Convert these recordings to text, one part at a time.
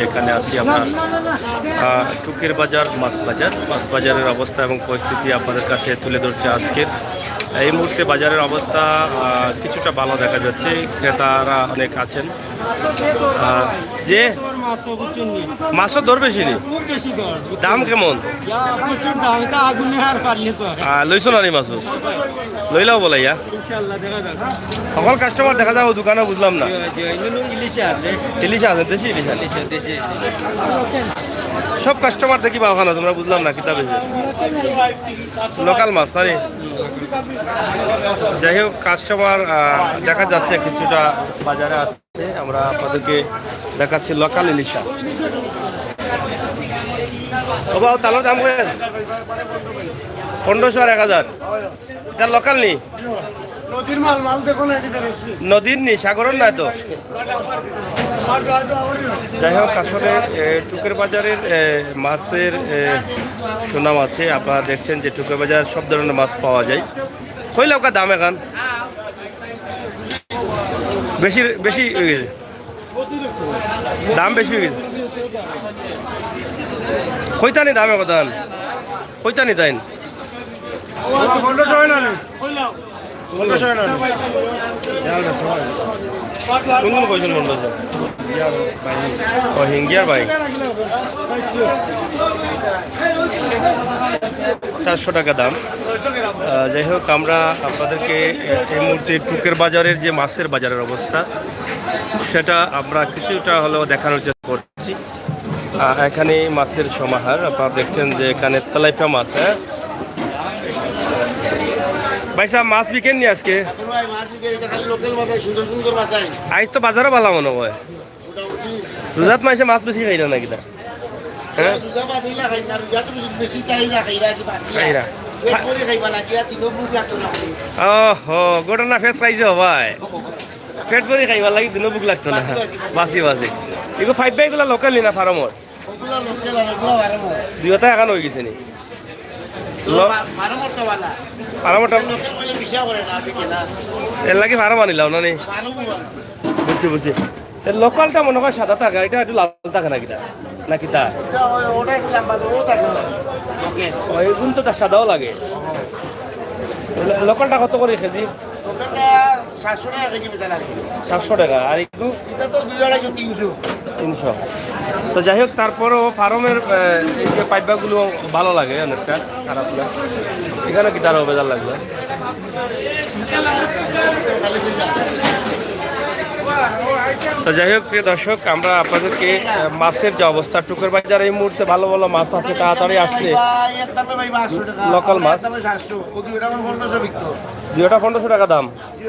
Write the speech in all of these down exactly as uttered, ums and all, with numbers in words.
এখানে আছি আমরা, আহ, টুকের বাজার, মাছ বাজার, মাছ বাজারের অবস্থা এবং পরিস্থিতি আপনাদের কাছে তুলে ধরছি আজকের। এই মুহূর্তে বাজারের অবস্থা, আহ, কিছুটা ভালো দেখা যাচ্ছে, ক্রেতারা অনেক আছেন। আহ, যে মাছও দর বেশি নি? খুব বেশি দর। দাম কেমন? ইয়া, প্রচুর দাম, এটা আগুনে আর পারলে চলে। আহ, লইছো না নি মাছ? লইলাও বলে ইয়া। ইনশাআল্লাহ, দেখা যাক। সকল কাস্টমার দেখা যাও দোকানে, বুঝলাম না। জি, জি, ইনো ইলিশা আছে। ইলিশা আছে, দেশি ইলিশা? ইলিশা, দেশি। সব কাস্টমার দেখি বা ওখানে, তোমরা বুঝলাম না কিতা বেশি। লোকাল মাছ, তাই? যাই হোক, কাস্টমার, আহ, দেখা যাচ্ছে কিছুটা বাজারে আছে। আমরা আপনাদেরকে দেখাচ্ছি লোকাল ইলিশা। ও বাবু, তাহলে দাম কত? পনেরোশো আর এক হাজার। এটা লোকাল নি? নদীর মাল, মাল দেখো না, এটা বেশি। নদীর নি, সাগরের না তো। যাই হোক, আসলে, এ, টুকের বাজারের, এ, মাছের, এ, সুনাম আছে। আপনারা দেখছেন যে টুকের বাজার সব ধরনের মাছ পাওয়া যায়। কইলা ওকা দাম এখন? বেশি, বেশি হয়ে গেছে। দাম বেশি হয়ে গেছে। কইতা নি দামে কথা? কইতা নি তাইন? পনেরোশো হয় না নি? পনেরোশো হয় না নি? কোন কোন কইছেন পনেরোশো? ও, হিঙ্গিয়ার ভাই। চারশো টাকা দাম। আহ, যাই হোক, আমরা আপনাদেরকে, আহ, এই মুহূর্তে টুকের বাজারের যে মাছের বাজারের অবস্থা, সেটা আমরা কিছুটা হলেও দেখানোর চেষ্টা করছি। আহ, এখানে মাছের সমাহার, আপনারা দেখছেন যে এখানে তেলাপিয়া মাছ, হ্যাঁ? ভাই সাহেব, মাছ বিকেন নি আজকে? এখন ভাই, মাছ বিকেন, এটা খালি লোকাল মাছ, সুন্দর সুন্দর মাছ আইন। আজ তো বাজারও ভালো মনে হয়। মোটামুটি। রোজাত মাসে মাছ বেশি খাইরা নাকি তা? হ্যাঁ? রোজা বাদ দিলে খাই না, রোজা তো বেশি চাহিদা খাইরা, আজ বাঁচিয়া। খাইরা। পেট ভরে খাইবা না, কিয়া দিনও ভুক লাগতো না। ওহো, গোটা না ফেস খাইছে ভাই। পেট ভরে খাইবার লাগি দিনও ভুক লাগতো না। বাসি, বাসি, বাসি। বাসি, বাসি। এগু ফাইভ ভাই গুলা লোকাল নি না ফার্মর? ওগুলা লোকাল আর ওগুলা ফার্মর। দুইটা এখন হয়ে গেছে নি? তো লো- ফা-, ফার্মর তো বালা। ফার্মর তো লোকাল বলে বিশা করে না, বিকে না। এর লাগি ফার্ম আনিলাম না নি? ফার্মও বালা। বুঝছি, বুঝছি। তো লোকালটা মনে হয় সাদা থাকে, এটা একটু লাল থাকে নাকি তা? নাকি তা? এটা ওই, ওটা একটু লম্বা তো, ও থাকে। ওকে। ও, এগুলো তো তার সাদাও লাগে। লো-, লোকালটা কত করে কেজি? লোকালটা সাতশো টাকা কেজি বেচা লাগে। সাতশো টাকা, আর একটু? এটা তো দুই আড়াইশো, তিনশো। তিনশো। তো যাই হোক, তারপরেও ফার্মের, আহ, এই যে পাইপগুলো ভালো লাগে অনেকটা, খারাপ না। এখানে কি তারও বেজার লাগবে? তো যাই হোক, প্রিয় দর্শক, আমরা আপনাদেরকে, আহ, মাছের যে অবস্থা, টুকের বাজারে এই মুহূর্তে ভালো ভালো মাছ আছে, তাড়াতাড়ি আসছে। ভাই, একদমে ভাই পাঁচশো টাকা। লোকাল মাছ। একদমে সাতশো। ও দুইটা আমার পনেরোশো বিকতো। দুইটা পনেরোশো টাকা দাম। জি।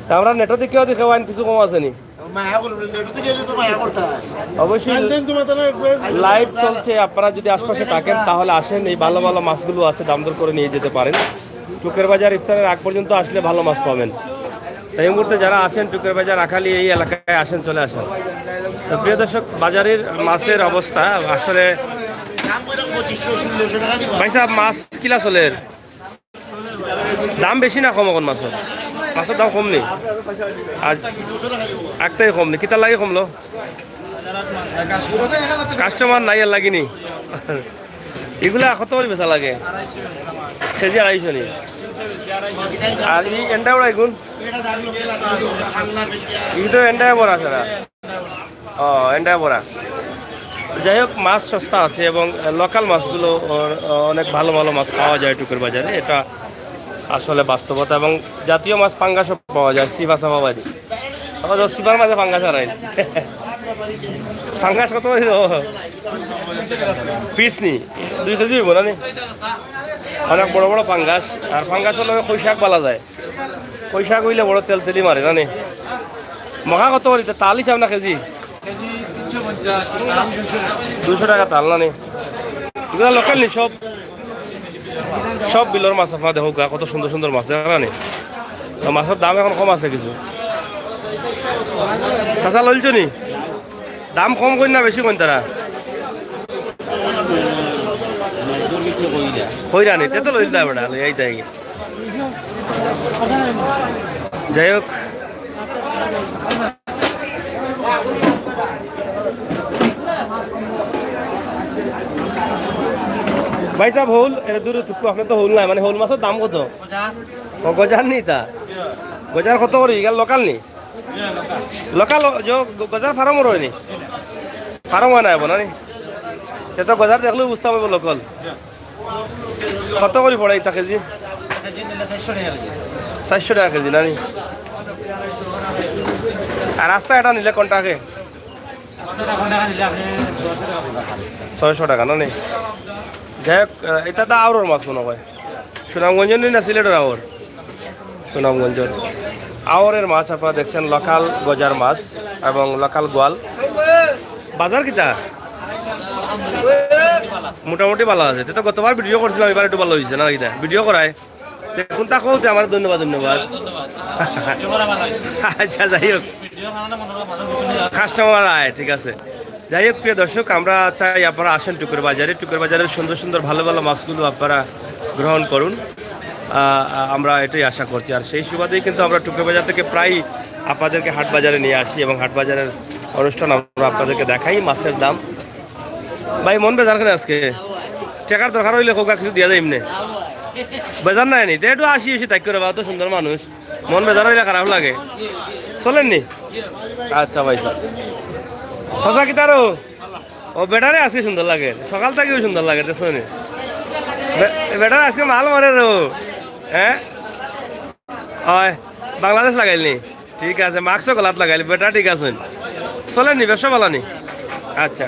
তা আমরা নেটো দেখেও দেখে ওয়াইন কিছু কম আছে নি? মায়া করবে, নেটো দেখে এলে তো মায়া করতে হয়। অবশ্যই। লাইভ চলছে, আপনারা যদি আশপাশে থাকেন তাহলে আসেন, এই ভালো ভালো মাছগুলো আছে, দাম দর করে নিয়ে যেতে পারেন। টুকের বাজার ইফতারের আগ পর্যন্ত আসলে ভালো মাছ পাবেন। তাই এই মুহূর্তে যারা আছেন টুকের বাজার রাখালি এই এলাকায় আসেন, চলে আসেন। তো প্রিয় দর্শক, বাজারের মাছের অবস্থা আসলে দাম কইলাম পঁচিশশো, ষোলোশো টাকা দিব। ভাই সাহেব, মাছ কিলা চলের? দাম বেশি না কম এখন মাছর? মাছর দাম কম নি? আর একটাই কম নি? কিতার লাগি কমলো? কাস্টমার নাই আর লাগি নি? এগুলা কত করে বেচা লাগে? কেজি আড়াইশো নি? আর এই এন্ডা ওরা এগুন? ই তো এন্ডা বড় আছে না? ও, এন্ডা বড়া। যাই হোক, মাছ সস্তা আছে এবং লোকাল মাছগুলো অ-, অনেক ভালো ভালো মাছ পাওয়া যায় টুকের বাজারে, এটা আসলে বাস্তবতা। এবং জাতীয় মাছ পাঙ্গাসও পাওয়া যায়, সিপা সাপা বাদে। আবার তো সিপার মাঝে পাঙ্গাস আর পাঙ্গাস কত করে দিল? পিস নি? দুই কেজি হইব না নি? অনেক বড় বড় পাঙ্গাস, আর পাঙ্গাসর লগে কই শাক বালা যায়। কই শাক অইলে বড় তেল তেলি মারে না নি? মখা কত করি? তা তালি চাও না কেজি? দুশো টাকা তাল না নি? এগুলা লোকাল নি সব? সব বিলর মাছ আপনারা দেখো গা, কত সুন্দর সুন্দর মাছ, দেখা না নি? তো মাছর দাম এখন কম আছে কিছু। চাচা লইলছো নি? দাম কম কইন না বেশি কইন তারা? কইরা নি, তে তো লইল দাম এটা, লই আইতে আগে। যাই হোক, ভাই সাহেব, হউল, এর দূরে তুকু, আপনি তো হউল নাই, মানে হউল মাছর দাম কত? ও, গজার নি তা? গজার কত করি? ইগার লোকাল নি? লোকাল, ও, যে গ-, গজার ফার্ম রয় নি? ফার্ম অয় না, এবো না নি? তে তো গজার দেখলেউ বুঝতাম অইবো লোকাল। কত করি পড়ে ইতা কেজি? চাইরশো টেকা কেজি না নি? আর আস্তা এটা নিলে কোনটা আগে? ছয়শো টেকা না নি? যাই হোক, আহ, ইতা তো আওরর মাছ মনে অয়। সুনামগঞ্জর নি না সিলেটর আওর? সুনামগঞ্জর আওরের মাছ আপনারা দেখছেন, লোকাল গজার মাছ এবং লোকাল গোয়াল। বাজার কিতা? মোটামুটি ভালা আছে। তে তো গতবার ভিডিও করছিলাম, এবার একটু ভালা অইছে না কিতা? ভিডিও করায়। তে কোনটা কওতে আমার ধন্যবাদ, ধন্যবাদ। আচ্ছা, যাই হোক। কাস্টমার আয়, ঠিক আছে। যাই হোক, প্রিয় দর্শক, আমরা চাই আপনারা আসেন টুকুর বাজারে। টুকুর বাজারের সুন্দর সুন্দর ভালো ভালো মাছগুলো আপনারা গ্রহণ করুন। আহ, আমরা এটাই আশা করছি। আর সেই সুবাদেই কিন্তু আমরা টুকুর বাজার থেকে প্রায়ই আপনাদেরকে হাট বাজারে নিয়ে আসি এবং হাট বাজারের অনুষ্ঠান আমরা আপনাদেরকে দেখাই, মাছের দাম। ভাই, মন বেজার কেনে আজকে? টেকার দরকার অইলে কউক্কা, কিছু দিয়া যাইমনে। বেজার নাই নি? তে একটু আসি আসি তাই করে বা, অত সুন্দর মানুষ। মন বেজার অইলে খারাপ লাগে। চলেন নি? আচ্ছা ভাই সাহেব। চাচা কিতা রো? ও বেটারে আজকে সুন্দর লাগে, সকাল থাকিউ সুন্দর লাগে, দেখছো নি? বে-, বেটারে আজকে মাল মারে রো। হ্যাঁ? অয়, বাংলাদেশ লাগাইল নি? ঠিক আছে, মাস্কও গলাত লাগাইল, বেটা ঠিক আছে। চলের নি, ব্যবসা ভালা নি? আচ্ছা,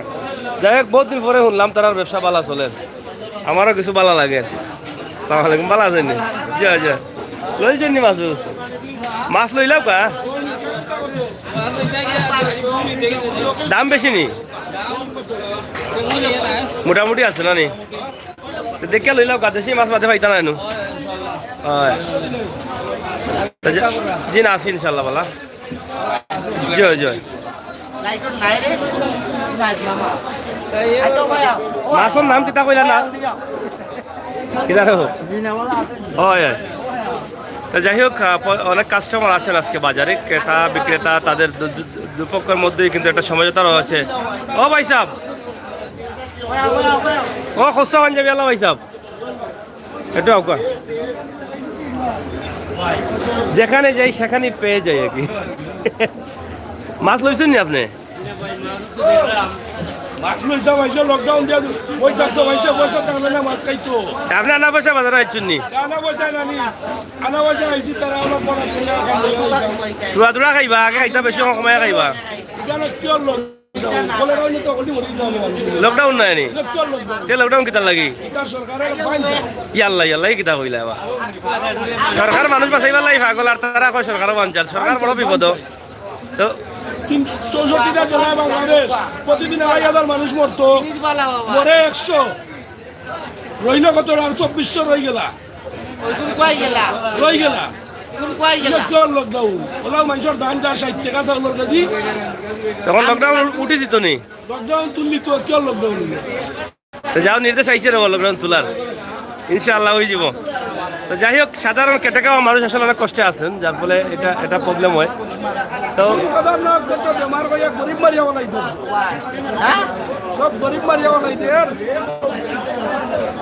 যাই হোক, বউত দিন পরে হুনলাম তারার ব্যবসা ভালা চলের। আমারও কিছু ভালা লাগের। আসসালামু আলাইকুম, ভালা আছইন নি? জি, জি। লইছইন নি মাছ উছ? মাছ লইলাউক্কা? দাম বেশি নি? মোটামুটি আছে না নি? তে দেখিয়া লইলাউক্কা, দেশি মাছ বাদে পাইতা নায় নু। অয়। তে যে-, জি না, আছি ইনশাআল্লাহ ভালা। জি অয়, জি অয়। মাছর নাম কিতা কইলা না? কিতা রে? অয়, অয়। তো যাই হোক, আহ, প-, অনেক কাস্টমার আছেন আজকে বাজারে, ক্রেতা বিক্রেতা, তাদের দু-, দু-, দু-, দুপক্ষের মধ্যেই কিন্তু একটা সমঝোতা রয়েছে। ও ভাই সাহেব, ও খোসা পাঞ্জাবি আলা ভাই সাহেব, একটু আউক্কা। যেখানে যাই সেখানেই পেয়ে যাই আর কি। মাছ লইছইন নি আপনে? মাছ লইতাম, মানষে লকডাউন দিয়া বই থাকছে, মানষে পয়সা থাকলে না মাছ খাইতো। আপনে আনা পয়সা বাজারো আইছইন নি? আনা পয়সা না নি, আনা পয়সা আইছি, তারা আমার পড়া তুলা খাইবা, আগে খাইতা বেশি কমাইয়া খাইবা। এখানে কিওর লকডাউন? কলেরা অইলে তো হলি মরি যাবে মানুষ। লকডাউন নায় নি? এটা কিওর লকডাউন? তে লকডাউন কিতার লাগি? এটা সরকারের বাঞ্ছা। ইয়াল্লা, ইয়াল্লা, ই কিতা কইলা আবার? সরকার মানুষ বাঁচাইবার লাগি পাগল, আর তারা কয় সরকারও বাঞ্চাল। সরকার বড় বিপদ। তো তিন, চৌষট্টিটা জেলায় বাংলাদেশ, প্রতিদিন আড়াই হাজার মানুষ মরতো, মরে একশো, রইল কত? আর চব্বিশশো রই গেলা। ওই কোন কই গেলা? রই গেলা। কোন কই এটা গেলা? Cure lockdown? ওলা মানষর ধান যা ষাইট টেকা চাউলর কেজি। তখন লকডাউন উঠি দিত নি? লকডাউন তুললি তো, কিওর লকডাউন অইলো? তো যাও, নির্দেশ আইছে রে, লকডাউন তুলার, ইনশাআল্লাহ অই যাব। তো যাই হোক, সাধারণ খেটে খাওয়া মানুষ আসলে অনেক কষ্টে আছেন, যার ফলে এটা, এটা প্রবলেম হয়। তো কথা না, কত বেমার কইয়া গরিব মারিয়া বানাই দিছে। হ্যাঁ? সব গরিব মারিয়া বানাই দে আর।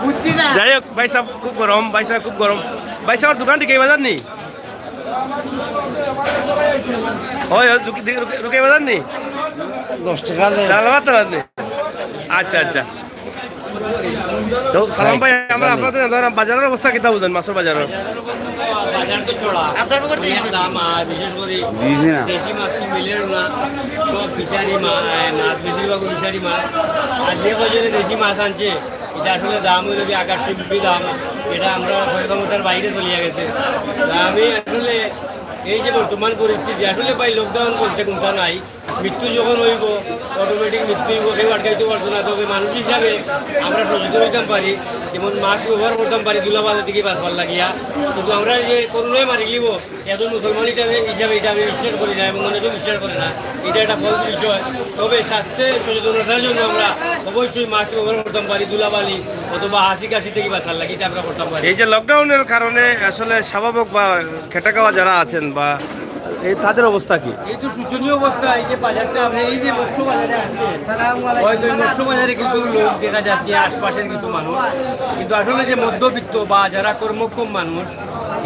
বুঝছি না। যাই হোক, ভাই সাহেব খুব গরম, ভাই সাহেব খুব গরম। ভাই সাহেব, দোকান ঠিক এই বাজার নি? হয়, হয়, রুকে-, রুকে-, রুকে বাজার নি? দশ টেকা দেয়। ডাল ভাত তো রাত নি? আচ্ছা, আচ্ছা। তো সালাম ভাই, আমরা আপনাদের ধরেন বাজারের অবস্থা কিতা বুঝেন, মাছের বাজারের? বাজার তো চড়া। আপনার পকেট থেকে অনেক দাম, আর বিশেষ করে দিয়েছি না। দেশি মাছ তো মিলের না, সব ফিশারি মা-, এ, মাছ বেশিরভাগ ফিশারি মাছ। আর যে কয়জনে দেশি মাছ আনছে, এটা আসলে দাম হইলো কি আকাশচুম্বী দাম, এটা আমরা ক্ষমতার বাইরে চলিয়া গেছে। তা আমি আসলে এই যে বর্তমান পরিস্থিতি, আসলে ভাই লকডাউন বলতে কোনটা নাই, মৃত্যু যখন হইব, অটোমেটিক মৃত্যু হইব, কেউ আটকাইতে পারতো না। তবে মানুষ হিসাবে আমরা সচেতন হইতাম পারি, যেমন মাস্ক ব্যবহার করতাম পারি ধুলাবালি থেকে বাঁচবার লাগিয়া। কিন্তু আমরা এই যে করোনায় মারি গেলিব, একজন মুসলমান হিসাবে, হিসাবে এটা আমি বিশ্বাস করি না এবং অনেকেও বিশ্বাস করে না। এটা একটা ফলস বিষয়। তবে স্বাস্থ্যে সচেতনতার জন্য আমরা অবশ্যই মাস্ক ব্যবহার করতাম পারি, ধুলাবালি অথবা হাসি কাশি থেকে বাঁচার লাগি এটা আমরা করতাম পারি। এই যে লকডাউনের কারণে আসলে স্বাভাবিক বা খেটে খাওয়া যারা আছেন বা এই তাদের অবস্থা কি? এই তো শোচনীয় অবস্থা। এই যে বাজারটা, আমরা এই যে মৎস্য বাজারে আসছে, হয়তো এই মৎস্য বাজারে কিছু লোক দেখা যাচ্ছে, আশপাশের কিছু মানুষ, কিন্তু আসলে যে মধ্যবিত্ত বা যারা কর্মক্ষম মানুষ,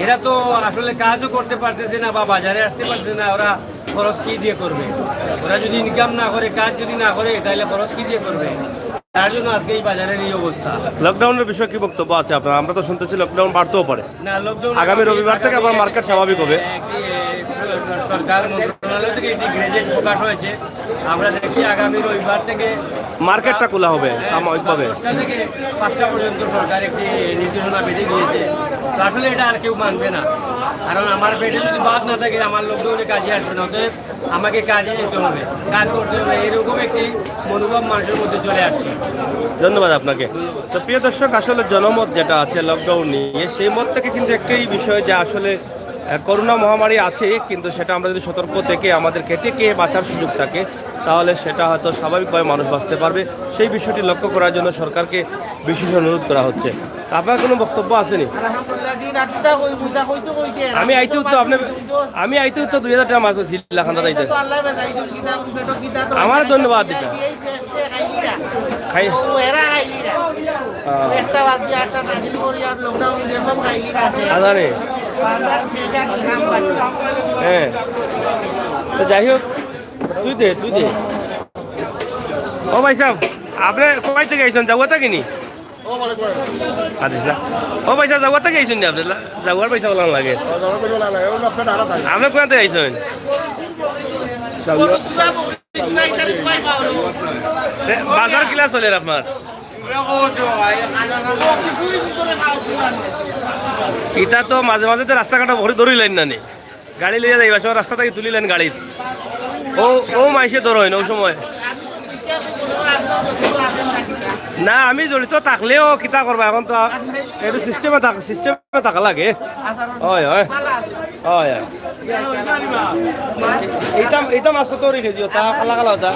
এরা তো আসলে কাজও করতে পারতেছে না বা বাজারে আসতে পারতেছে না। ওরা খরচ কি দিয়ে করবে? ওরা যদি ইনকাম না করে, কাজ যদি না করে, তাহলে খরচ কি দিয়ে করবে? তার জন্য আজকে এই বাজারের এই অবস্থা। লকডাউনের বিষয়ে কি বক্তব্য আছে আপনার? আমরা তো শুনতেছি লকডাউন বাড়তেও পারে। না, লকডাউন আগামী রবিবার থেকে আবার মার্কেট স্বাভাবিক হবে। একটি, এ, সরকার মন্ত্রণালয় থেকে একটি গেজেট প্রকাশ হয়েছে। আমরা দেখছি আগামী রবিবার থেকে মার্কেটটা খোলা হবে সাময়িকভাবে। দশটা থেকে পাঁচটা পর্যন্ত সরকার একটি নির্দেশনা বেঁধে দিয়েছে। তো আসলে এটা আর কেউ মানবে না, কারণ আমার পেটে যদি ভাত না থাকে, আমার লোকজন কাজে আসবে না। অতএব আমাকে কাজে যেতে হবে, কাজ করতে হবে, এরকম একটি মনোভাব মানুষের মধ্যে চলে আসছে। ধন্যবাদ আপনাকে। তো প্রিয় দর্শক, আসলে জনমত যেটা আছে লকডাউন নিয়ে, সেই মত থেকে কিন্তু একটাই বিষয় যে আসলে আহ, করোনা মহামারী আছে, কিন্তু সেটা আমরা যদি সতর্ক থেকে আমাদের কেটে কে বাঁচার সুযোগ থাকে, তাহলে সেটা হয়তো স্বাভাবিকভাবে মানুষ বাঁচতে পারবে। সেই বিষয়টি লক্ষ্য করার জন্য সরকারকে বিশেষ অনুরোধ করা হচ্ছে। তা আপনার কোনো বক্তব্য আছে নি? আলহামদুলিল্লাহ, জি, রাতিটা কই, বুঝা কইতে কইতে, আমি আইতে তো আপনি, আমি আইতে তো দুই হাজার টাকা মাছ ছিল খান্দা আইতে। তো আল্লাহ বেজাই দিন, কিতা, উল্টো কিতা তো আমার ধন্যবাদ দিতা। খাইলিরা। খাই ও, এরা খাইলিরা। আহ, একটা বাদ দিয়ে একটা নাজিল করি আর লকডাউন দিয়ে সব খাইলিরা আছে। আজানে। আমরা শেষ আগে কাম পাচ্ছি। হ্যাঁ। তো যাই হোক, তুই দে, তুই দে। ও ভাই সাহেব, আপনি কোথায় থেকে আইছেন? যাওয়া থাকি নি? আদিস না। ও ভাই সাহেব, যাওয়া থাকি আইছেন নি আপনি? যাওয়ার পয়সা বলা লাগে। আপনি কোথা থেকে আইছেন? তে, বাজার কিলা চলের আপনার? ইটা তো মাঝে মাঝে তো রাস্তাঘাটে ভরি ধরি লাইন না নি। গাড়ি লইয়া যাইবা সময় রাস্তা থাকি তুলি লাইন গাড়িত। ও, ও মাইসে ধরইন ও সময়। না, আমি জড়িত থাকলেও কিতা করবা, এখন তো একটু সিস্টেমে থাক, সিস্টেমে থাকা লাগে। হয়, হয়। হয়, হয়। এইটা, এইটা মাছ কত করে কেজি? ওটা কালা কালা ওটা?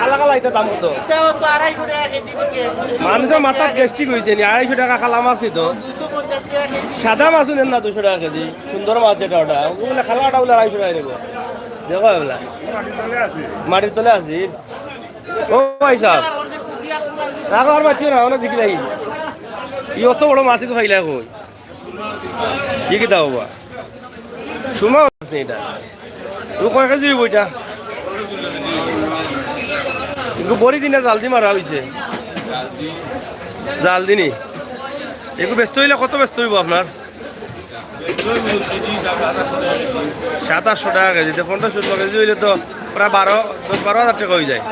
কালা কালা এটা দাম কত? মানুষের মাথার গ্যাস্ট্রিক হয়েছে নি, আড়াইশো টাকা কালা মাছ নিত। সাদা মাছ নেন না দুশো টাকা কেজি, সুন্দর মাছ যেটা ওটা। ওগুলো কালাটা ওগুলো আড়াইশো টাকা নেবো। দেখো এগুলা। মাটির তলে আছি। ও ভাই সাহেব, রাখো আর বাচ্চা না, ওরা দেখি নাই। ই অত বড় মাছই তো পাইলা কই? ই কিতা বাবা? সুমা মাছ নি এটা। ও কয় কেজি হইব এটা? একটু বড়ি দিনে জাল দি মারা হইছে। জাল দিনি। একটু ব্যস্ত হইলে কত ব্যস্ত হইব আপনার? সাত আটশো টাকা কেজি, তো পনেরো ষোলো কেজি হইলে তো প্রায় বারো, দশ বারো হাজার টাকা হয়ে যায়।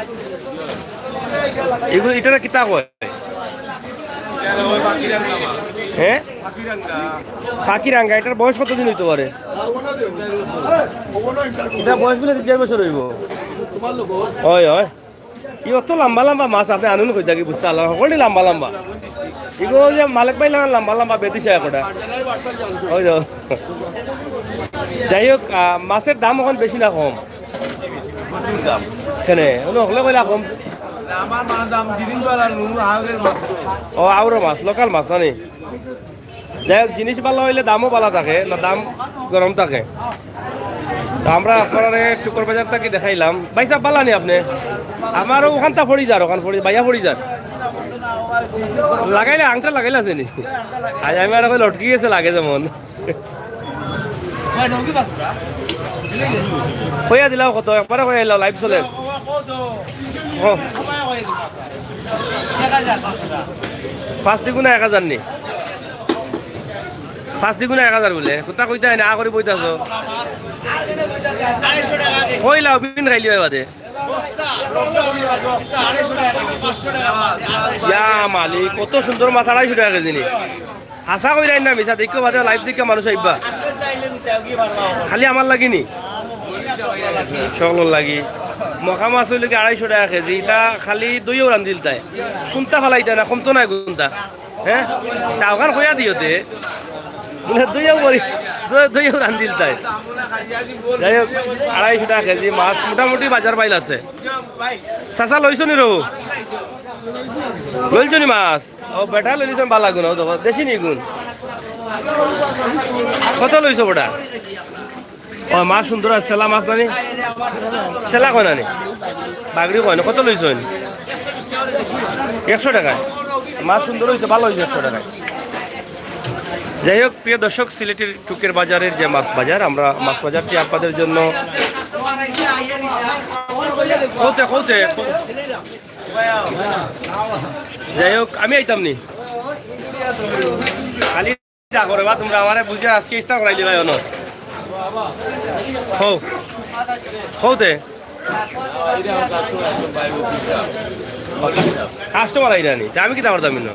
এগুলো, এটা কিতা কয়? হ্যাঁ, পাখিরাঙ্গা, এটার বয়স কতদিন হইতে পারে? এটা বয়স বলে দেড় বছর হইব। হয়, হয়। ই অত লম্বা লম্বা মাছ আপনি আনুন কই থাকি বুঝতে পারলাম, হকলটি লম্বা লম্বা। ইগো ওই যে মালিক ভাই লাগান লম্বা লম্বা বেদিশা একটা। ওই তো। যাই হোক, আহ, মাছের দাম এখন বেশি না কম? প্রচুর দাম। এখানে, উনি হকলে কইলা কম। আমার মাছ দাম দিদিন বেলা নুন হাওরের মাছ তো। ও, আউরো মাছ, লোকাল মাছ না নি? যাই হোক, জিনিস ভালো হইলে দামও ভালো থাকে, না দাম গরম থাকে। তো আমরা আপনারে শুক্র বাজার থাকি দেখাইলাম। ভাই সাহেব, ভালো নি আপনি? আমারও ওখানটা পড়ি যার, ওখান পড়ি, বাইয়া পড়ি যার। লাগাইলে আংটা লাগাইলে আছে নি? আজ আমি আর ওই লটকি গেছে লাগে যেমন। কইয়া দিলাও কত, একবারে কইয়া দিলাও, লাইভ চলে। ও। পাঁচ দুগুণে এক হাজার নি? পাঁচ দুগুণে এক হাজার বলে, কথা কইতে হয় না, আ করি বইতে আছো। কইলাও, বিন খাইলি হয় বাদে। ইয়া মালিক, কত সুন্দর মাছ, আড়াইশো টাকা কেজি নি। হাছা কইরাইন না মিছা, দেখো বাদে লাইভ দেখে মানুষ আইবা। খালি আমার লাগি নি? সকলর লাগি। মখা মাছ হইলে কি আড়াইশো টাকা কেজি, ইটা খালি দইও রান্ধিল তাই। কোনটা ফালাইতা না, কমতো নাই কোনটা? হ্যাঁ? তা ওখান কইয়া দিও তে। বলে দইও করি, দই-, দইও রান্ধিল তাই। যাই হোক, আড়াইশো টাকা কেজি মাছ মোটামুটি বাজার বাইল আছে। চাচা লইছো নি রবু? লইছো নি মাছ? ও বেটা লইলিছেন বালা গুণ, ও দেখো, দেশি নি গুণ। কত লইছো বেটা? ও, মাছ সুন্দর আছে, সেলা মাছ নানি? সেলা কয় নানি? বাগড়ি কয় না, কত লইছইন? একশো টাকায়। মাছ সুন্দর অইছে, ভালা অইছে একশো টাকায়। যাই হোক, প্রিয় দর্শক, সিলেটের টুকের বাজারের যে মাছ বাজার, আমরা মাছ বাজারটি আপনাদের জন্য কওতে, কওতে, যাই হোক, আমি আইতাম নি। খালি ইটা করে বা তোমরা আমারে বুঝে আজকে ইস্তার করাই দিবায় অনো। কও। কওতে। কাস্টমার আইরা নি। তে আমি কিতা করতাম ইনো?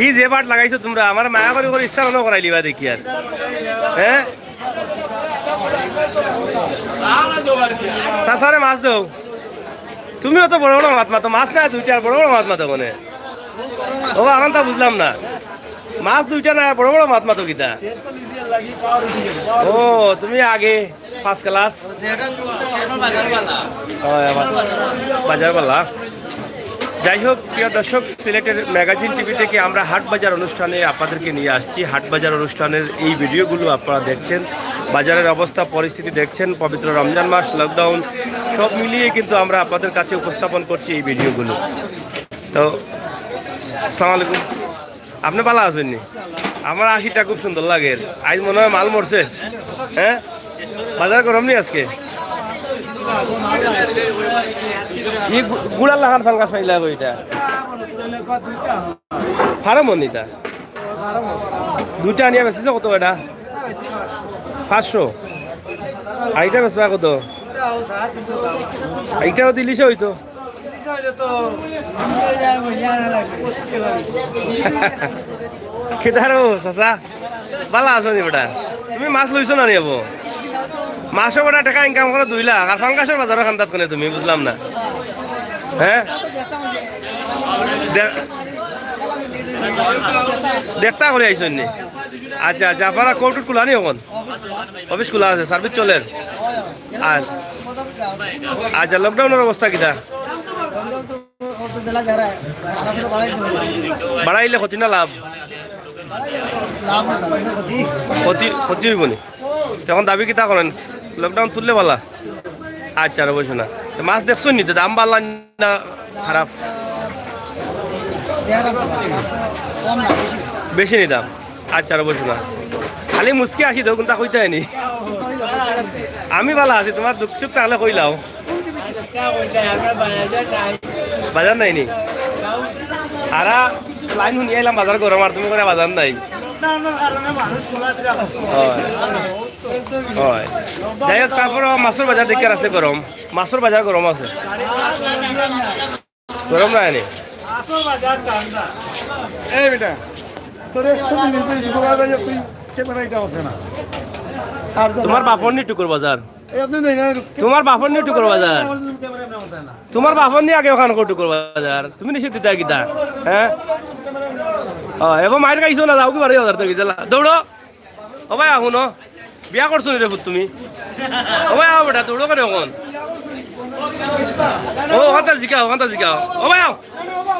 ই যে বাট লাগাইছো তোমরা, আমারে মায়া করি করি ইস্তার অনো করাই দিবা দেখি আর। হ্যাঁ? চাচারে মাছ দেও। তুমি অত বড় বড় মাত মাতো, মাছ নাই দুইটা, আর বড় বড় মাত মাতো কেনে? ও, এখন তা বুঝলাম না। মাছ দুইটা নাই, বড় বড় মাত মাতো কিতা? ও, তুমি আগে ফার্স্ট ক্লাস। ও, আবার বাজার বালা। যাই হোক, প্রিয় দর্শক, সিলেটের ম্যাগাজিন টিভি থেকে আমরা হাট বাজার অনুষ্ঠানে আপনাদেরকে নিয়ে আসছি। হাট বাজার অনুষ্ঠানের এই ভিডিওগুলো আপনারা দেখছেন, বাজারের অবস্থা পরিস্থিতি দেখছেন। পবিত্র রমজান মাস, লকডাউন, সব মিলিয়ে কিন্তু আমরা আপনাদের কাছে উপস্থাপন করছি এই ভিডিওগুলো। তো, আসসালামু আলাইকুম। আপনি ভালা আছইন নি? আমার আশিটা খুব সুন্দর লাগের। আইজ মনে হয় মাল মরছে। হ্যাঁ, বাজার গরম নি আজকে? ই গু-, গুড়ার লাখান ফাঙ্গাস পাইলা গো ইটা। ফার্ম নিতা। দুইটা আনিয়া বেচছো কত এটা? পাঁচশো। আর ইটা বেচবা কত? ইটাও দিলিছে অইতো। কিতা রে ও, চাচা? ভালা আছো নি বেটা? তুমি মাছ লইছো না নি অবো? মাছো বেটা টেকা ইনকাম করো দুই লাখ, আর ফাঙ্গাসর বাজারো কান্দাত কেনে তুমি? বুঝলাম না। হ্যাঁ? দে-, দেখতা করি আইছো নি? আচ্ছা, আচ্ছা, আপনারা কোর্ট খুলা নি অখন? অফিস খুলা আছে, সার্ভিস চলের? আর, আচ্ছা, লকডাউনর অবস্থা কিতা? বাড়াইলে ক্ষতি না লাভ? ক্ষতি, ক্ষতি অইবো নি? তখন দাবি কিতা করেন? লকডাউন তুললে ভালা? আচ্ছা, আর অবশ্য না। তো মাছ দেখছো নি? তো দাম বাড়লা না খারাপ? বেশি নি দাম? আচ্ছা, আর অবশ্য না। খালি মুচকি আসি তো, কোনটা কইতে হয়নি। আমি ভালা আছি, তোমার দুঃখ সুখ তাহলে কইলাও। বাজার নাই নি? আরা লাইন হুনি আইলাম, বাজার গরম, আর তুমি করে বাজার নাই। হয়। হয়। যাই হোক, তারপরও মাছর বাজার দেখিয়ার আছে গরম। মাছর বাজার গরম আছে। গরম নাই নি? এই বেটা, তোর একশো দিন তুই ঘুরা যায়, তুই ক্যামেরা এটা ওঠে না। আর তো তোমার বাপর নি টুকুর বাজার? এই আপনি নেই না, তোমার বাপর নি টুকুর বাজার? ক্যামেরা না ওঠে না। তোমার বাপর নি আগে অখান কো টুকুর বাজার? তুমি নিষেধ দিতা কিতা? হ্যাঁ? ও, এবার মাইর খাইছো না, যাও কি বারো হাজার টাকা দিলা? দৌড়ো। ও ভাই, আহুনো। বিয়া করছো নি রে পুত তুমি? ও ভাই, আও বেটা, দৌড়ো কেনে অখন? ও, অখানতা জিকাও, অখানতা জিকাও। ও ভাই, আও।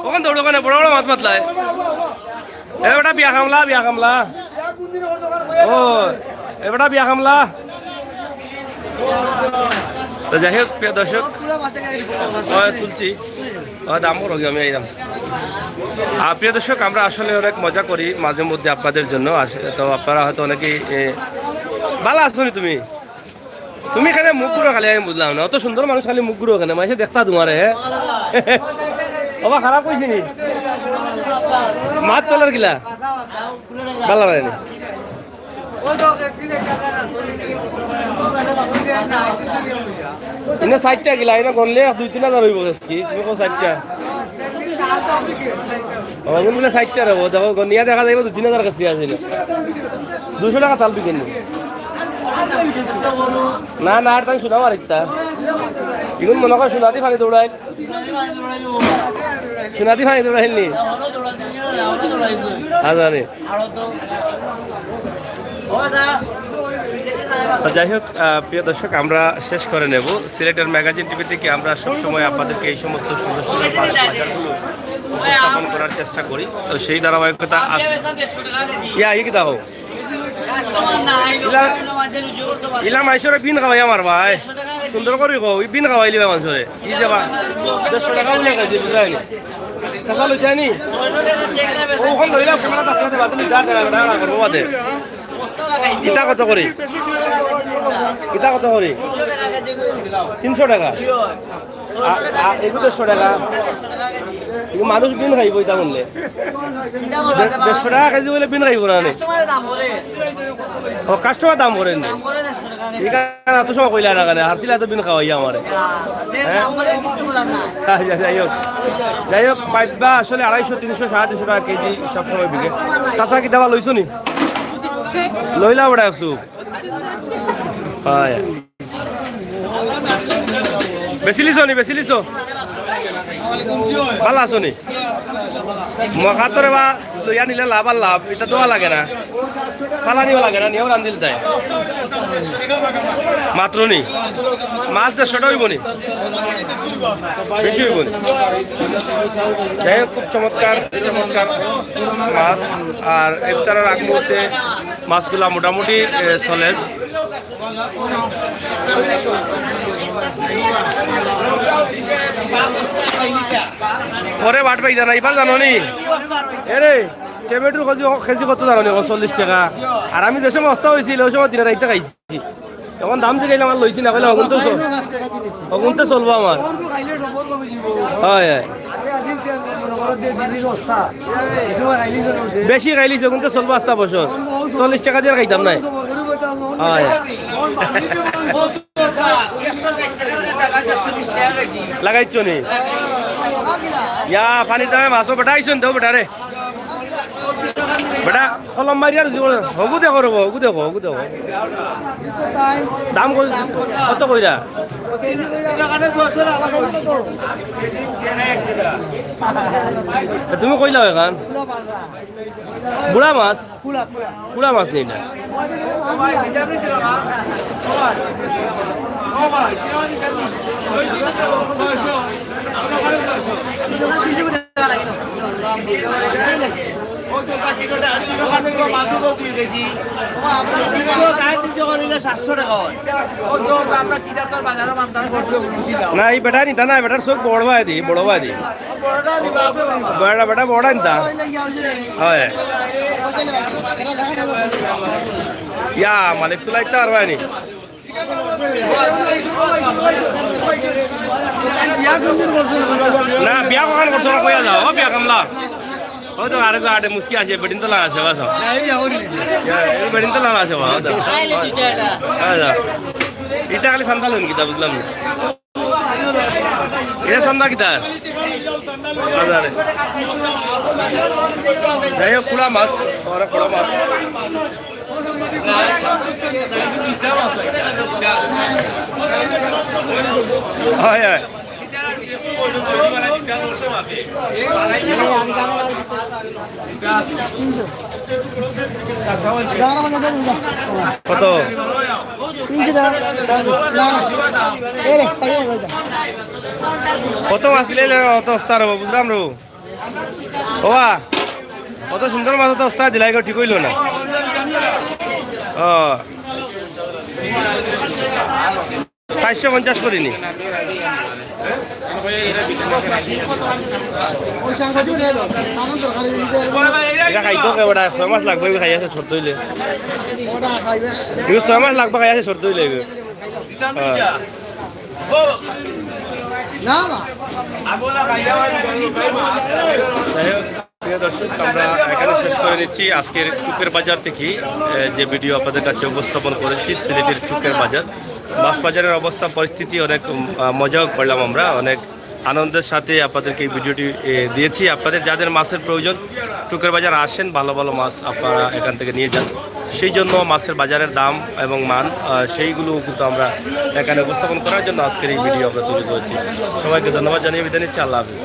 অখন দৌড়ো কেনে? বড় বড় মাত মাতলায়। এ বেটা, বিয়া কামলা, বিয়া কামলা। ও, এ বেটা, বিয়া কামলা। তো যাই হোক, প্রিয় দর্শক, ও, তুলছি। ও, দাম বড়, আমি আইলাম। আর প্রিয় দর্শক, আমরা আসলে অনেক মজা করি মাঝে মধ্যে আপনাদের জন্য। আস-, তো আপনারা হয়তো অনেকেই, এ, ভালা আছো নি তুমি? তুমি কেনে মুখ ঘুরো খালি, আমি বুঝলাম না। অত সুন্দর মানুষ খালি মুখ ঘুরো কেনে? মাইনষে দেখতা তোমারে, হ্যাঁ? ওবা, খারাপ কইছি নি? মাত চলের কিলা? ভালা লাগে নি? ইনো ষাইটটা কিলা, ইনো গনলে এক দুই তিন হাজার অইবো কেসকি। তুমি কও ষাইটটা? ও, ইগুন বুলে ষাইটটা রইবো। দেখো, গনিয়া দেখা যাইবো দুই তিন হাজার কেসকি আছে ইনো। দুইশো টাকা তাল বিকেনি। না, না, আর তাই শোনা মারিতা। ইগুন মনে কয় শোনা দি ফানি দৌড়ায়। শোনা দি ফানি দৌড়াইল নি? হ্যাঁ, জানি। তো যাই হোক, আহ, প্রিয় দর্শক, আমরা শেষ করে নেব। সিলেটের ম্যাগাজিন টিভি থেকে আমরা সবসময় আপনাদেরকে এই সমস্ত সুন্দর সুন্দর বাজারগুলো উপস্থাপন করার চেষ্টা করি। তো সেই ধারাবাহিকতা আজ, ইয়া, এই কি দাও? ইলা, ইলা মাইনষরে বিন খাওয়াইয়া মারবায়। সুন্দর করি কও, ই বিন খাওয়াইলিবায় মাইনষরে। ই যে বা, দেড়শো টেকা বুলে কেজি, বুঝরায়নি? চাচা লইতায়নি? অখন লইলা, তোমরা তাকে দেবা, তুমি যা দেবা, যা দেবা, করবো বাদে। ইতা কত করি? ইতা কত করি? তিনশো টেকা। আ, আ, এগু দেড়শো টেকা। এগু মানুষ বিন খাইবো ইতা বললে। দে-, দেড়শো টেকা কেজি বলে বিন খাইবো না নি? ও, কাস্টমার দাম করেন নি? ঠিক আছে, অত সময় কইলা না কেনে? হারছিলা তো বিন খাওয়াইয়া আমারে। হ্যাঁ? আচ্ছা, যাই হোক। যাই হোক, পাইবা আসলে আড়াইশো, তিনশো, সাড়ে তিনশো টেকা কেজি সবসময় বিকে। চাচা কিতা বা লইছো নি? লইলা ওটা একশো। হয়। বেচিলিছো নি, বেচিলিছো? ভালা আছো নি? মখাতরে বা লইয়া নিলে লাভ আর লাভ, ইতা দেওয়া লাগে না, ফালানিও লাগে না, নিয়েও রান্ধিল তাই। মাত্র নি? মাছ দেড়শো টেকা অইবো নি? বেশি অইবো নি? যাই হোক, খুব চমৎকার, চমৎকার মাছ। আর ইফতারের আগ মুহূর্তে মাছগুলা মোটামুটি, এ, চলের। পরে বাট পাইতা না, ইবার জানো নি? এরে, টমেটোর কেজি, কেজি কত জানো নি? চল্লিশ টেকা। আর আমি যে সময় অস্তা অইছিল, ওই সময় দিনে রাইতে খাইছি। অখন দাম জিগাইলে আমার লইছি না, কইলে অগুনতে চল-, অগুনতে চলবো আমার। হয়, হয়। বেশি খাইলিছি, অগুনতে চলবো আস্তা বছর। চল্লিশ টেকা দিয়া খাইতাম নায়। হয়। লাগাইছো নি? ইয়া, পানির দামে মাছও বেটা আইছন দেও বেটা রে। বেটা, কলম মারিয়ার জীবন হগু দেখো রে, হগু দেখো, হগু দেখো। দাম কই-, কত কইরা? তুমি কইলাও এখন? বুড়া মাছ? কুড়া মাছ নেই না। না, ই বেটা নিতা না, বেটার চোখ বড় ভাই দি, বড় ভাই দি। বেটা, বেটা বড় নিতা। হয়। ইয়া, মালিক তুলা ইতা আর ভাই নি। না, বিয়া কখন করছো না, কইয়া যাও, ও বিয়া কামলা। ও তো আরেক আটে মুস্কি আছে, বেটিন তো লাগাছে, বাস। ইয়া, এই বেটিন তো লাগাছে, বাস। ইটা খালি সান্তা লইন কিতা, বুঝলাম না। ইটা সান্তা কিতা? হাজারে। যাই হোক, কুড়া মাছ, ওরা কুড়া মাছ। হয়, হয়। কত? তিনশো টাকা। না, না। এ রে, তাই না, তাই না। কত মাছ দিলে অত অস্তার হবো, বুঝলাম রে। ওবা, কত সুন্দর মাছ তো ওস্তাদ দিলাই গো, ঠিক অইলো না। ও, চাইরশো পঞ্চাশ করিনি। ইটা খাইতো কে বেটা, ছয় মাস লাগবো, খাইয়া শেষ করতে অইলে। ছয় মাস লাগবো খাইয়া শেষ করতে অইলে। হ্যাঁ। যাই হোক, প্রিয় দর্শক, আমরা এখানে শেষ করে নিচ্ছি আজকের টুকের বাজার থেকে, এ, যে ভিডিও আপনাদের কাছে উপস্থাপন করেছি, সিলেটের টুকের বাজার। মাছ বাজারের অবস্থা, পরিস্থিতি অনেক, উম, আহ, মজাও করলাম আমরা, অনেক আনন্দের সাথে আপনাদেরকে এই ভিডিওটি, এ, দিয়েছি। আপনাদের যাদের মাছের প্রয়োজন, টুকের বাজার আসেন, ভালো ভালো মাছ আপনারা এখান থেকে নিয়ে যান। সেই জন্য মাছের বাজারের দাম এবং মান, আহ, সেইগুলো কিন্তু আমরা এখানে উপস্থাপন করার জন্য আজকের এই ভিডিও আমরা তৈরি করেছি। সবাইকে ধন্যবাদ জানিয়ে বিদায় নিচ্ছি। আল্লাহ হাফিজ।